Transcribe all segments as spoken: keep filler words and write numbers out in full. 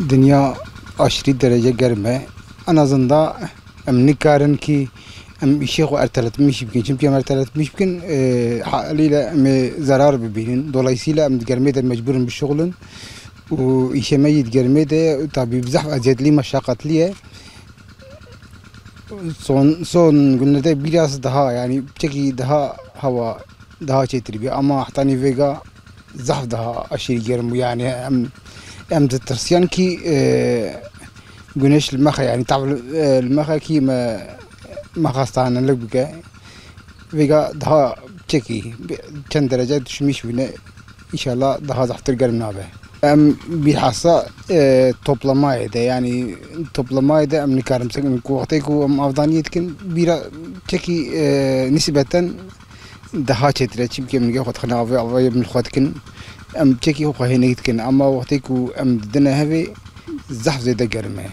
Dinya aşırî derece germ e. En azından em nikarin ki em îşê xwe erteletmiş bikin. Çimkî em erteletmiş bikin, e, haliyle em ê zarar bibînin. Dolayısıyla em di germê de mecbur in bişuxulin. Û îşê me yî di germê de, tabî, bi zehf eziyetlî, meşaqetlî ye. Son, son günlerde biraz daha, yani, çekî daha hava daha çêtir bî, ama hetanî vêga zehf daha aşırı germ bû, yani, em, em ditirsiyan ki, e, güneş li me xe, yani, tav li, e, li me xe ki me, me xwe hastanelik bike. Vêga daha çekî, çend derece düşmüş bûne. İnşallah daha zehtir germ nabe. Em bilhassa, e, toplamayê de, yani toplamayê de em nikarin bisekin ku wextê ku em avdaniyê dikin, bîra çekî, e, nisbeten daha çêtir e. Çimkî em nigê xwe dixine avê, avê em li xwe dikin. Em çekî xwe hênik dikin. Ama wextê ku em didine hevê, zehf zêde germ e.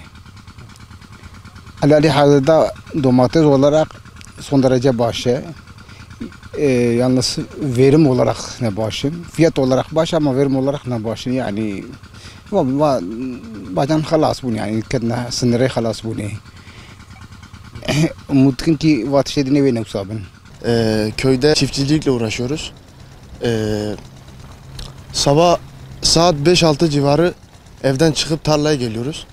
Alî hazırda domates olarak son derece baş e. E, yalnız verim olarak ne başın. Fiyat olarak baş ama verim olarak ne başın. Yani va, va, bacan xelas bûn, yani ketine sinirê xelas bûnê. Umut dikin ki va tiştê dinê wê newsa bin. Ee, köyde çiftçilikle uğraşıyoruz. Ee, sabah saat beş altı civarı evden çıkıp tarlaya geliyoruz.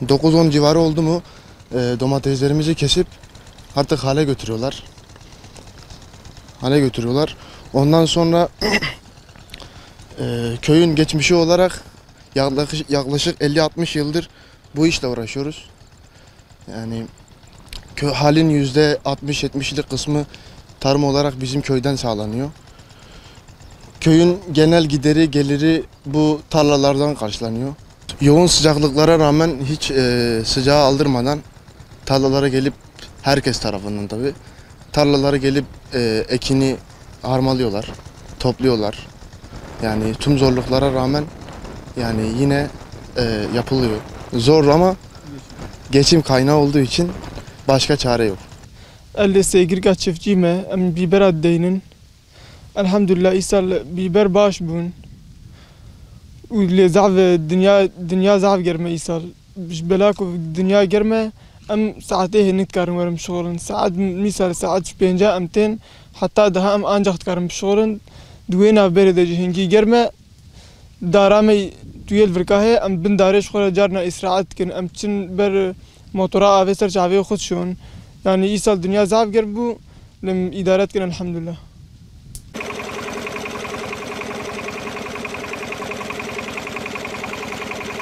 Dokuz on civarı oldu mu, e, domateslerimizi kesip artık hale götürüyorlar. Hale götürüyorlar. Ondan sonra, e, köyün geçmişi olarak yaklaşık, yaklaşık elli altmış yıldır bu işle uğraşıyoruz. Yani kö-, halin yüzde altmış yetmişlik kısmı tarım olarak bizim köyden sağlanıyor. Köyün genel gideri, geliri bu tarlalardan karşılanıyor. Yoğun sıcaklıklara rağmen hiç, e, sıcağı aldırmadan tarlalara gelip, herkes tarafından tabii, tarlalara gelip, e, ekini harmalıyorlar, topluyorlar. Yani tüm zorluklara rağmen yani yine, e, yapılıyor. Zor ama geçim kaynağı olduğu için başka çare yok. Ez li Sêgirka çiftçî me, em bîbera dideynin. Elhamdulillah, îsal bîber baş bûn. Û lê zaf dinya, dinya zaf germ e îsal. Ji bela ku dinya germ e, em saetê hê nikarin werin bişuxulin. Saet, mîsal saet pênca em tên, heta daha em ancak dikarin bişuxulin. Di wê navberê de jî hingî germ e. Dara me tu yê li virka heye, em bin darê ji xwe re carna îstirahat dikin. Em çin ber motora avê ser çavê xwe dişon. Yani îsal dinya zaf germ bû, lê em îdare dikin elhamdulillah.